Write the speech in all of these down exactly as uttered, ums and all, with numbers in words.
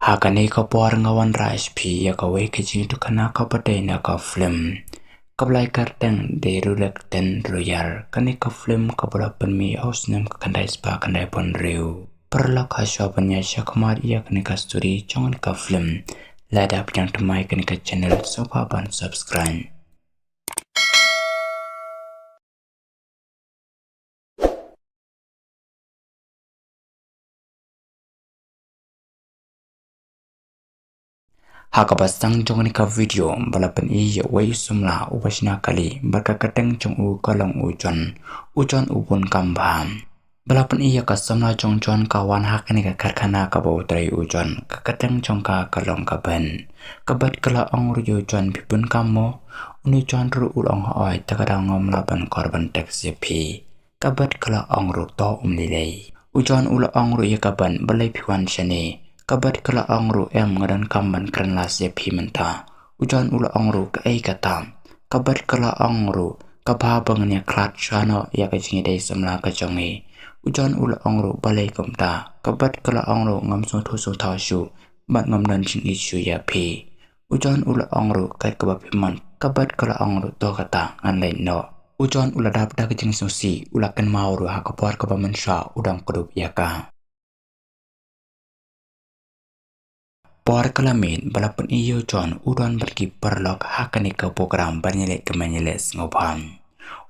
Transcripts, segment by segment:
Ha kane ka por nga wanrah sha phi ïa kawei ka jingïathuhkhana kaba dei na ka film kaba la kyrteng The Reluctant Royal. Kane ka film kaba la pynmih ha u snem ka khyndai spah khyndaiphew hynriew. Paralok, ha shuwa ban ïaid shakhmat ïa kane ka story jong kane ka film, lada phi dang thymmai kane ka channel, sngewbha ban subscribe. Ha kaba sdang jong kane ka video ba la pyni ïa uwei u samla uba shna kali bad ka kyrteng jong u ka long u John. U John u bun kam bha. Ba la pyni ïa ka samla jong u John ka wan ha kane ka karkhana kaba u trei u John, ka kyrteng jong ka ka long ka Ben. Ka Bet ka la ong ruh ïa u John, phi bun kam mo? Une u John ruh u la ong, hooid, te ka daw ngam lah ban kor ban text ïa phi. Ka Bet ka la ong ruh, to um lei lei. U John u la ong ruh ïa ka Ben, balei phi wan shane? Ka Bet ka la ong ruh, em, nga donkam ban kren last ïa phi mynta. U John u la ong ruh, kaei kata? Ka Bet ka la ong ruh, ka bha ba ngin ïakhlad shuwa noh ïa ka jingïadei samla ka jong ngi. U John u la ong ruh, balei kumta? Ka Bet ka la ong ruh, ngam sngewthuh sngewthaw shuh bad ngam don jingïeit shuh ïa phi. U John u la ong ruh, kat kaba phi mon. Ka Bet ka la ong ruh, to kata, ngan leit noh. U John u la dap da ka jingsngewsih, u la kynmaw ruh ha ka por kaba mynshuwa u dang kdup ïa ka. Por ka la miet ba la pyni ïa u John u don bad ki paralok ha kane ka program ban ïaleh kumne ïaleh sngewbha.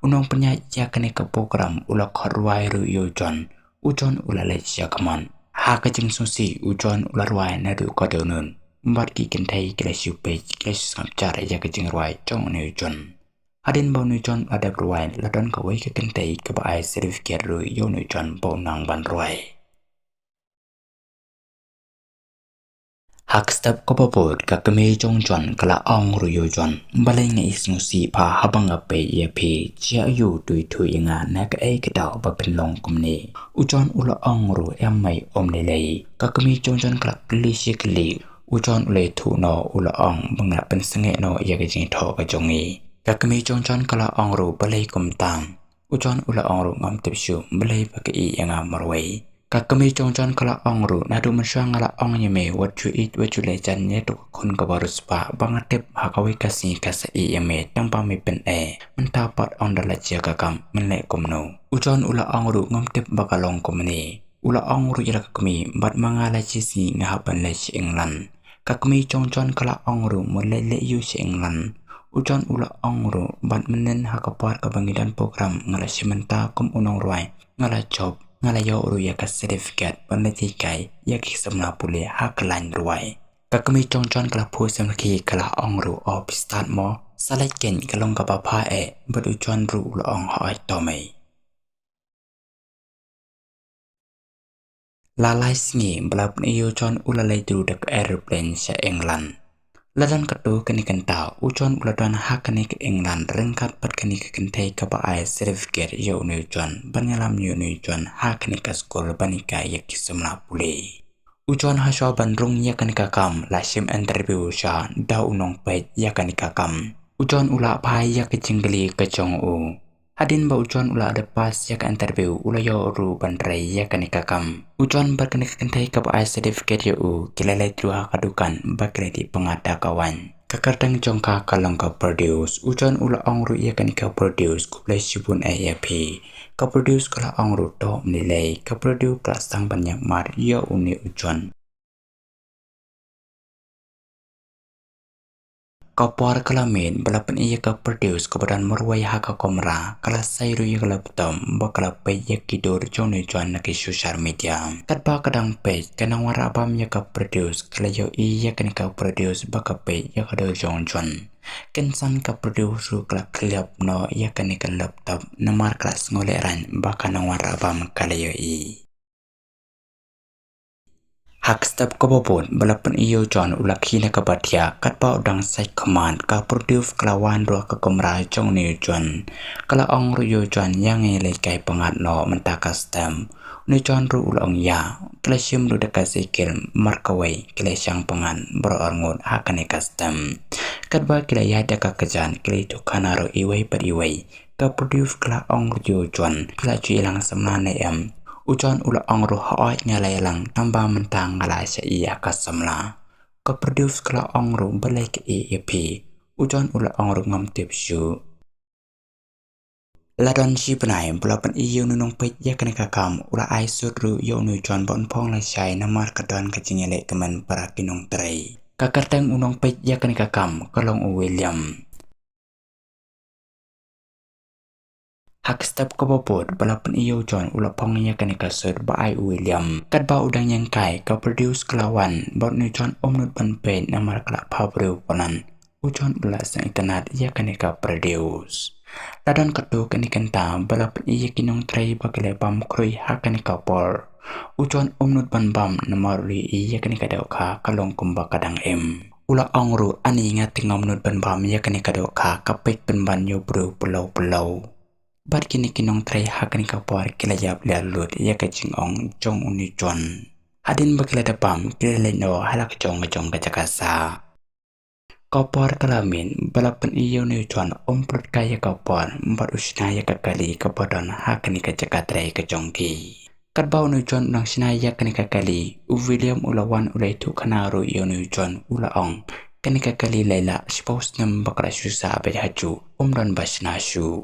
U nongpynïaid ïa kane ka program u la khot rwai ruh ïa u John. U John u la leit shakhmat. Ha ka jingsngewsih u John u la rwai naduh ka dohnud. Bad ki kynthei ki la shu peit, ki la shu sngap jar ïa ka jingrwai jong une u John. Hadien ba une u John u la dep rwai, la don kawei ka kynthei kaba ai certificate ruh ïa une u John ba u nang ban rwai. Ha ka step kaba bud, ka kmie jong u John ka la ong ruh ïa u John, balei nga isngewsih bha haba nga peit ïa phi? Jia aiu to ithuh ïa nga, na kaei ka daw ba phin long kumne? U John u la ong ruh, em mei, um lei lei. Ka kmie jong u John ka la kylli shi kylli. U John u la ïathuh noh, u la ong ba nga pynsangeh noh ïa ka jingïathoh ka jong ngi. Ka kmie jong u John ka la ong ruh, balei kumta? U John u la ong ruh, ngam tip shuh balei ba ka ïeh ïa nga marwei. Ka kmie jong u John ka la ong ruh, naduh mynshuwa nga la ong ïa me, wat ju ïeit, wat ju leh jan ïa tu ka khun kaba riewspah, ba nga tip ha kawei ka sngi ka sa ïeh ïa me, tang ba me pyn-e. Mynta pat ong da la jia ka kam, men leh kumno? U John u la ong ruh, ngam tip ba ka long kumne. U la ong ruh ïa la ka kmie, bad ma nga la shi sngi nga hap ban leit sha England. Ka kmie jong u John ka la ong ruh, mo leit leh aiu sha England? U John u la ong ruh, bad mynnin ha ka por kaba ngi don program nga la shim bynta kum u nongrwai, nga la jop, nga la ïoh ruh ïa ka certificate ban leit hikai ïa ki samla pule ha ka lain rwai. Ka kmie jong u John ka la phuh sem la khie, ka la ong ruh, o phi stad mo, sa leit keiñ, ka long kaba bha eh. Bad u John ruh u la ong, hooid to mei. La lai sngi ba la pyni ïa u John u la leit ruh da ka aeroplane sha England. La don katto katne kynta u John u la don ha kane ka England ryngkat bad kane ka kynthei kaba ai certificate ïa une u John ban ïalam ïa une u John ha kane ka skul ban hikai ïa ki samla pule. U John ha shuwa ban rung ïa kane ka kam la shim interview sha da u nongpeit ïa kane ka kam. U John u la phai ïa ka jingkylli ka jong u. Hadien ba u John u la dep pass ïa ka interview u la ïoh ruh ban trei ïa kane ka kam. U John bad kane ka kynthei kaba ai certificate ïa u ki la leit ruh ha ka dukan ba ki la dih pyngngad da ka waiñ. Ka kyrteng jong ka ka long ka Produce. U John u la ong ruh ïa kane ka Produce, khublei shibun eh ïa phi. Ka Produce ka la ong ruh, to um lei lei. Ka Produce ka la sdang ban ïa mad ïa une u John. Ka por ka la miet ba la pyni ïa ka Produce kaba don marwei ha ka kamra, ka la sei ruh ïa ka laptop bad ka la peit ïa ki dur jong une u John na ki social media. Katba ka dang peit, ka nongwanrah bam ïa ka Produce ka la ïohi ïa kane ka Produce ba ka peit ïa ka dur jong u John. Kynsan ka Produce ruh ka la khlieh noh ïa kane ka laptop namar ka la sngewlehraiñ ba ka nongwanrah bam ka la ïohi. Ha ka step kaba bud ba la pyni ïa u John u la khie na kaba thiah, katba u dang sait khmat ka Produce ka la wan ruh ha ka kamra jong une u John. Ka la ong ruh ïa u John, ïa ngi leit kai pyngngad noh mynta ka step. Une u John ruh u la ong ïa. Ki la shim ruh da ka cycle mar kawei ki la shang pyngngad baroh arngut ha kane ka step. Katba ki la ïaid da ka kjat ki la ïathuhkhana ruh iwei pa iwei. Ka Produce ka la ong ruh ïa u John, phi la ju ïalang samla ne em? U John u la ong ruh, hooid nga la ïalang, tang ba mynta nga la shah ïa ka samla. Ka Produce ka la ong ruh, balei ka ïeh ïa phi? U John u la ong ruh, ngam tip shuh. La don shi bnai ba la pyni ïa une u nongpeit ïa kane ka kam, u la ai sut ruh ïa une u John ba un phong lashai namar ka don ka jingïaleh kmen para ki nongtrei. Ka kyrteng u nongpeit ïa kane ka kam ka long u William. Ha ka step kaba bud ba la pyni ïa u John u la phong ïa kane ka sut ba ai u William. Katba u dang ïeng kai, ka Produce ka la wan bad une u John um nud ban peit namar ka la phah briew palat. U John u la seng itynnad ïa kane ka Produce. La don katto katne kynta ba la pyni ïa ki nongtrei ba ki la bam khrui ha kane ka por. U John um nud ban bam namar u la ïohi ïa kane ka dohkha ka long kumba ka dang im. U la ong ruh, ani nga te ngam nud ban bam ïa kane ka dohkha, ka peit pynban ïa u briew pynlong pynlong. Bad kine ki nongtrei ha kane ka por ki la ïap ïa lut ïa ka jingong jong une u John. Hadien ba ki la dep bam ki la leit noh ha la ka jong ka jong ka jaka sah. Ka por ka la miet ba la pyni ïa une u John um pynlut kai ïa ka por bad u shna ïa ka kali kaba don ha kane ka jaka trei ka jong ki. Katba une u John u dang shna ïa kane ka kali, u William u la wan u la ïathuh khana ruh ïa une u John u la ong, kane ka kali lai lah shiphew snem ba ka la shu sah beit ha juh, um don ba shna shuh.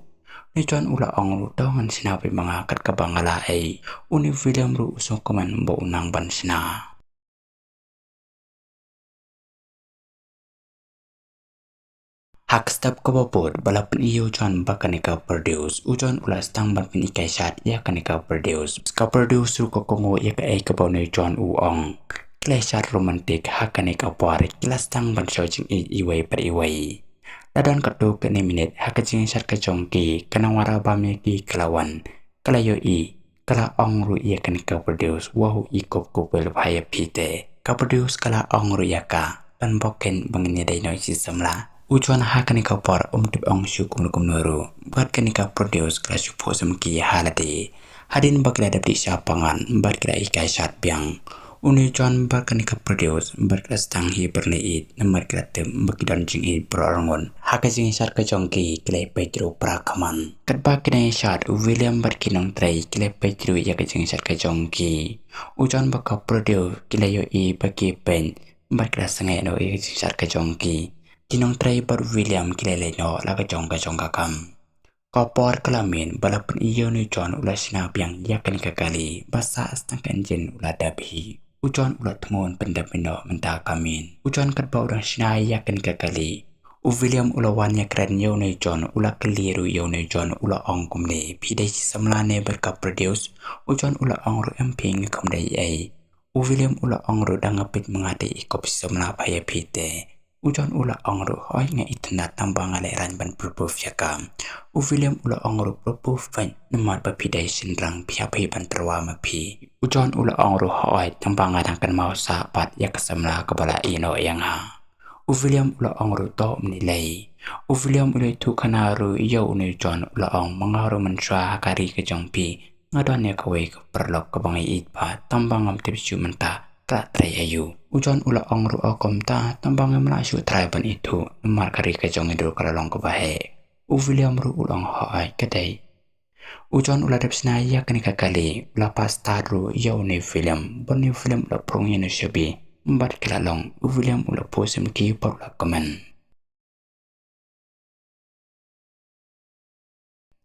Une u John u la ong ruh, to ngan shna beit ma nga kat kaba nga lah ei. Une u William ruh u sngewkmen ba u nang ban shna. Ha ka step kaba bud ba la pyni ïa u John bad kane ka Produce, u John u la sdang ban pynhikai shad ïa kane ka Produce. Ka Produce ruh ka kohnguh ïa kaei kaba une u John u ong. Ki la shad romantic ha kane ka por, ki la sdang ban shu jingïeit iwei pa iwei. La don katto katne minit ha ka jingïashad ka jong ki, ka nongwada bam ïa ki ka la wan. Ka la ïohi, ka la ong ruh ïa kane ka Produce, wow, i kup kup bha ïa phi te. Ka Produce ka la ong ruh ïa ka, ban bok keiñ ba ngin ïadei noh shi samla. U John ha kane ka por um tip ong shuh kumno kumno ruh. Bad kane ka Produce ka la shu phuh samki ha lade. Hadien ba ki la dep dih sha pangan bad ki la hikai shad biang, une u John bad kane ka Produce bad ki la sdang hi ban leh ïeit namar ki la tip ba ki don jingïeit baroh arngut. Ha ka jingïashad ka jong ki, ki la peit ruh para khmat. Katba ki dang ïashad, u William bad ki nongtrei ki la peit ruh ïa ka jingïashad ka jong ki. U John bad ka Produce ki la ïohi ba ki peit bad ki la sangeh noh ïa ka jingïashad ka jong ki. Ki nongtrei bad u William ki la leit noh la ka jong ka jong ka kam. Ka por ka la miet ba la pyni ïa une u John u la shna biang ïa kane ka kali, ba sah sdang ka engine u la dep hi. U John u la thmu ban pyndep noh mynta ka miet. U John katba u dang shna ïa kane ka kali, u William u la wan ïakren ïa une u John, u la kylli ruh ïa une u John, u la ong kumne, phi dei shi samla ne bad ka Produce? U John u la ong ruh, em phi, nga kam dei ei. U William u la ong ruh, da nga peit ma nga te i kup shi samla bha ïa phi te. U John u la ong ruh, hooid nga itynnad, tang ba nga lehraiñ ban propose ïa ka. U William u la ong ruh, propose phi namar ba phi dei shynrang, phi hap hi ban tyrwa ma phi. U John u la ong ruh, hooid, tang ba nga dang kynmaw sah pat ïa ka samla kaba la ïehnoh ïa nga. U William u la ong ruh, to ym lei lei. U William u la ïathuh khana ruh ïa une u John, u la ong, ma nga ruh mynshuwa ha ka ri ka jong phi nga don ïa kawei ka paralok kaba nga ïeit bha, tang ba ngam tip shuh mynta ka la trei aïu. U John u la ong ruh, o kumta, tang ba ngam lah shuh trai ban ithuh namar ka ri ka jong ngi dur ka la long kaba heh. U William ruh u la ong, hooid ka dei. U John u la dep shna ïa kane ka kali, u la pass start ruh ïa une u William, bad une u William u la prung ïa une u shabi, bad ki la long. U William u la phuh samki bad u la kmen.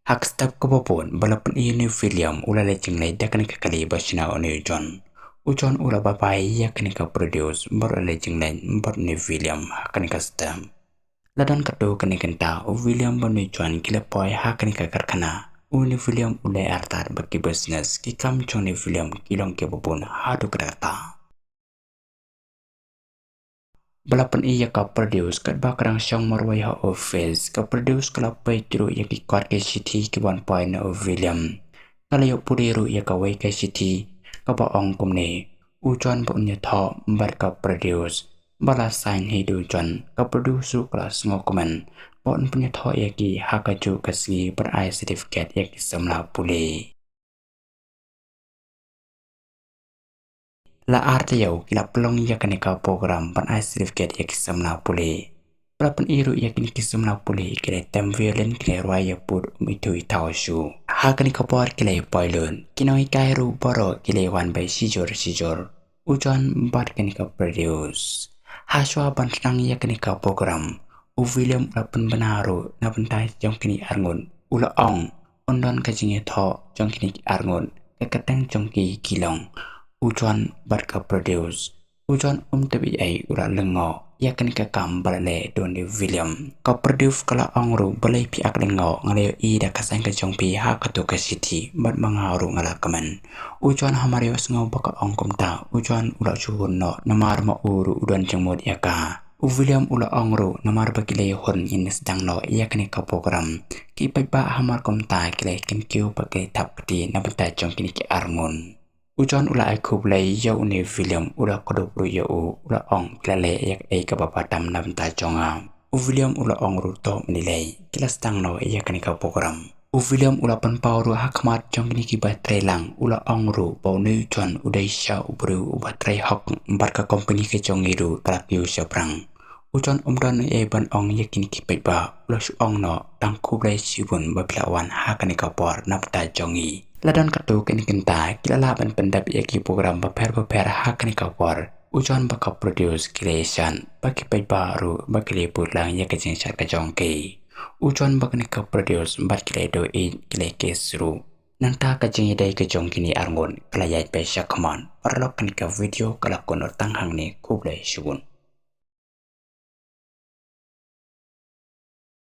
Ha ka step kaba bud ba la pyni ïa une u William u la leit jingleit da kane ka kali ba shna une u John. U John u la bye bye ïa kane ka Produce bad u la leit jingleit bad une u William ha kane ka step. La don katto katne kynta, u William bad une u John ki la poi ha kane ka karkhana. Une u William u leh artat bad ki business, ki kam jong une u William ki long kiba bun haduh katta katta. Ba la pyni ïa ka Produce katba ka dang shong marwei ha office, ka Produce ka la peit ruh ïa ki kot ki shithi kiban poi na u William. Ka la ïoh pule ruh ïa kawei ka shithi kaba ong kumne, u John ba un ïathoh bad ka Produce. Ba la sign hi da u John, ka Produce ruh ka la sngewkmen ba un pynïathoh ïa ki ha kajuh ka sngi ban ai certificate ïa ki samla pule. La ar taïew ki la pynlong ïa kane ka program ban ai certificate ïa ki samla pule. Ba la pyni ruh ïa kine ki samla pule ki la tem violin, ki la rwai ïa pud, um ithuh ithaw shuh. Ha kane ka por ki la poi lut, ki nonghikai ruh baroh ki la wan beit shijur shijur. U John bad kane ka produce. Hashwa ban sdang ïa kane ka program, u William u la pynbna ruh na bynta jong kine arngut. U la ong, un don ka jingïathoh jong kine arngut, ka kyrteng jong ki ki long u John bad ka produce. U John um tip ei ei, u la lyngngoh ïa kane ka kam ba la leh da une u William. Ka produce ka la ong ruh, balei phi ak lyngngoh, nga la ïohi da ka seng ka jong phi ha kato ka shithi, bad ma nga ruh nga la kmen. U John hamar ïohsngew ba ka ong kumta, u John u la shu hun noh, namar ma u ruh u don jingmut ïa ka. U William u la ong ruh, namar ba ki la ïa hun ngin sdang noh ïa kane ka program. Ki paidbah hamar kumta ki la kyntiew bad ki la thap kti na bynta jong kine ki arngut. U John u la ai khublei ïa une u William, u la kdup ruh ïa u, u la ong, phi la leh ïa kaei kaba bha tam na bynta jong nga. U William u la ong ruh, to mynlei ki la sdang noh ïa kane ka program. U William u la pynpaw ruh ha khmat jong kine kiba trei lang, u la ong ruh ba une u John u dei shisha u briew uba trei hok, bad ka company ka jong ngi ruh ka la kiew shaphrang. U John um don ei ei ban ong ïa kine ki paidbah, u la shu ong noh, tang khublei shibun ba phi la wan ha kane ka por na bynta jong ngi. La don katto katne kynta ki la lah ban pyndep ïa ki program bapher bapher ha kane ka por. U John bad ka produce ki la ïashad, bad ki paidbah ruh ba ki la put lang ïa ka jingshad ka jong ki. U John bad kane ka produce bad ki la duh ïeit, ki la kiss ruh. Nangta ka jingïadei ka jong kine arngut ka la ïaid beit shakhmat. Paralok, kane ka video ka la kut noh tang hangne, khublei shibun.